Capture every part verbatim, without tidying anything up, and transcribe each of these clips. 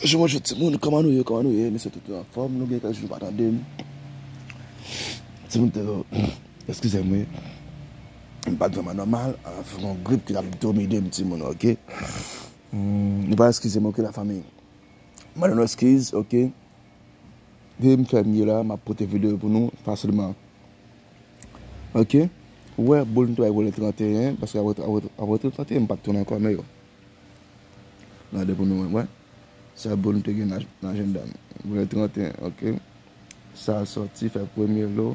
Jou, bonjou timoun, kòman nou ye, kòman nou ye? Mesye, tout nou anfòm, nou gen kèk jou nou pa tande m. Timoun, te, eskize m, wi. M pa t vrèman nòmal, a, se yon grip ki t ap domine m, timoun, oke? Hmm, nou pa eskize m, oke, lafanmi? Mande nou eskiz, oke? Depi m fè m ye la, m ap pote videyo pou nou fasilman. Oke? Ou wè, boul nou te bay pou le trannteyen, paske apre, apre, apre le trannteyen, m pa t tounen ankò, men yo. Gade pou nou wè. Sa boul nou te gen nan, nan ajanda m. Pou le trannteyen, oke? Sa sòti, fè premye lo.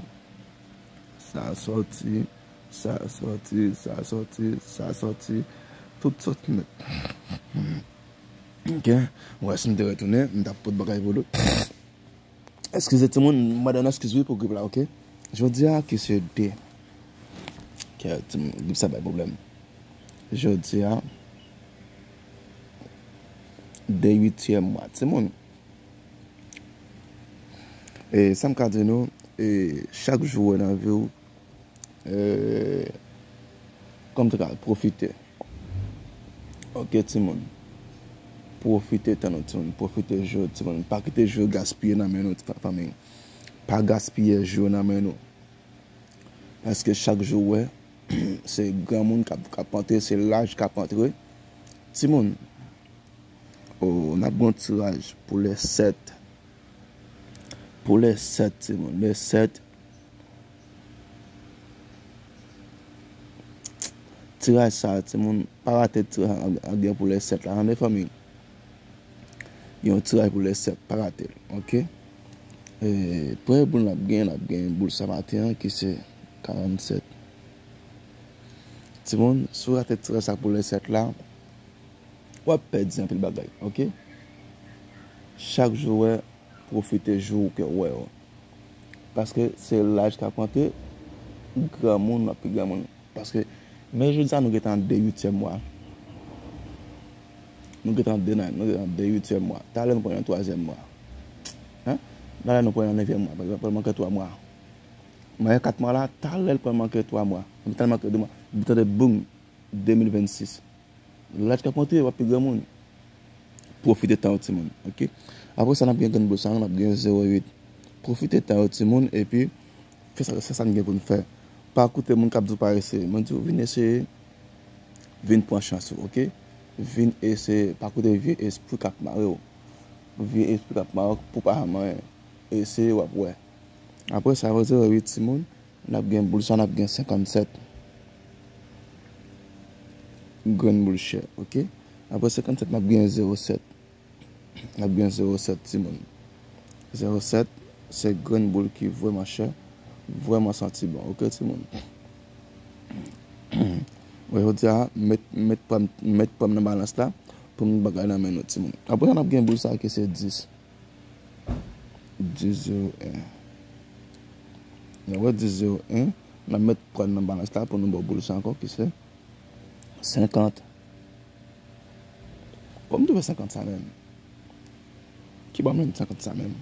Sa sòti, sa sòti, sa sòti, sa sòti. Tout sòti nèt. Oke? Ou wè, si m te retounen, m t ap pot bagay pou nou. Eskize timoun, m mande nou eskiz wi pou grip la, oke? Jodi a ki se de. Kè timoun, grip sa bay pwoblèm. Jodi a, de uityèm mwa, timoun. E sa m ka di nou, e chak jou w wè nan vi w, e, kòm te ka pwofite. Oke, timoun. Pwofite tan nou, timoun. Pwofite jou, timoun. Pa kite jou gaspiye nan men nou, fa-, fanmi. Pa gaspiye jou nan men nou. Paske chak jou w wè, se granmoun k ap, k ap antre, se laj k ap antre. Timoun, o, n ap gen yon tiraj pou le sèt. Pou le sèt, timoun. Le sèt. Tiraj sa, timoun, pa rate tiraj an, an gen pou le sèt la, tande fanmi. Gen yon tiraj pou le sèt, pa rate l, oke? E, premye boul n ap gen, n ap gen boul sa maten an, ki se karannsèt. Timoun, si w rate tiraj sa pou le sèt la, w ap pèdi anpil bagay, oke? Chak jou w wè, pwofite jou ke w wè yo. Paske se laj k ap antre, granmoun, w ap pi granmoun. Paske, men jodi a nou gentan de uityèm mwa. Nou gentan de nan, nou gentan de uityèm mwa. Talè nou pran yon twazyèm mwa. Hein? Talè nou pran yon nevyèm mwa. Paske pral manke twa mwa. Mwen kat mwa la, talè l pral manke twa mwa. Li pral manke de mwa. Li tande boum, de mil vennsis. Laj k ap monte, w ap pi granmoun. Pwofite tan w timoun, oke? Apre sa, n ap gen grenn boul sa, n ap gen zewo uit. Pwofite tan w timoun, epi fè sa, fè sa n gen pou n fè. Pa koute moun k ap di w pa eseye. Mwen di w, vin eseye, vin pran chans ou, oke? Vin eseye, pa koute vye espri k ap mare w. Vye espri k ap mare w pou pa janm anyen. Eseye, w ap wè. Apre sa, zewo uit timoun, n ap gen boul sa, n ap gen senkannsèt. Grenn boul chè, oke? Apre senkannsèt, n ap gen zewo sèt. N ap gen zewo sèt timoun. Zewo sèt, se grenn boul ki vrèman chè, vrèman santi bon, oke timoun? Mwen jodi a, met, met pran, met pran nan balans la, pou m bagay nan men nou timoun. Apre sa, n ap gen boul sa ki se dis. Dis zewo en. N ap wè dis zewo en, n ap met pran nan balans la pou nou ba w boul sa ankò ki se senkant. Kòman m twouve senkant sa menm? Ki bò menm senkant sa menm?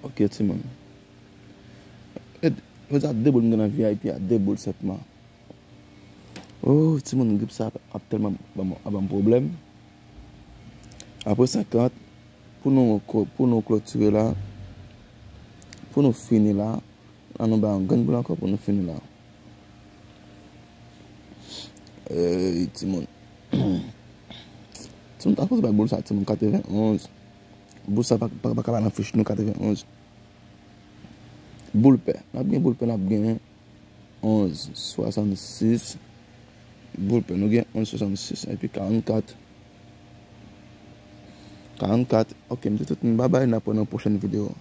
Oke, timoun. E, jodi a de boul m gen nan V I P a, de boul senpman. Oh, timoun, grip sa ap tèlman ban m, ap ban m pwoblèm. Apre senkant, pou nou, pou nou klotire la, pou nou fini la, an nou bay yon grenn boul ankò pou nou fini la. Ey, timoun. Timoun, ta sipoze bay boul sa, timoun, katrevenonz. Boul sa pa, pa, pa ka pa nan fich nou, katrevenonz. Boul pè. N ap gen boul pè, n ap gen onz swasannsis. Boul pè, nou gen onz swasannsis epi karannkat. Karannkat. Oke, m di tout moun babay, n ap wè nan pwochèn videyo.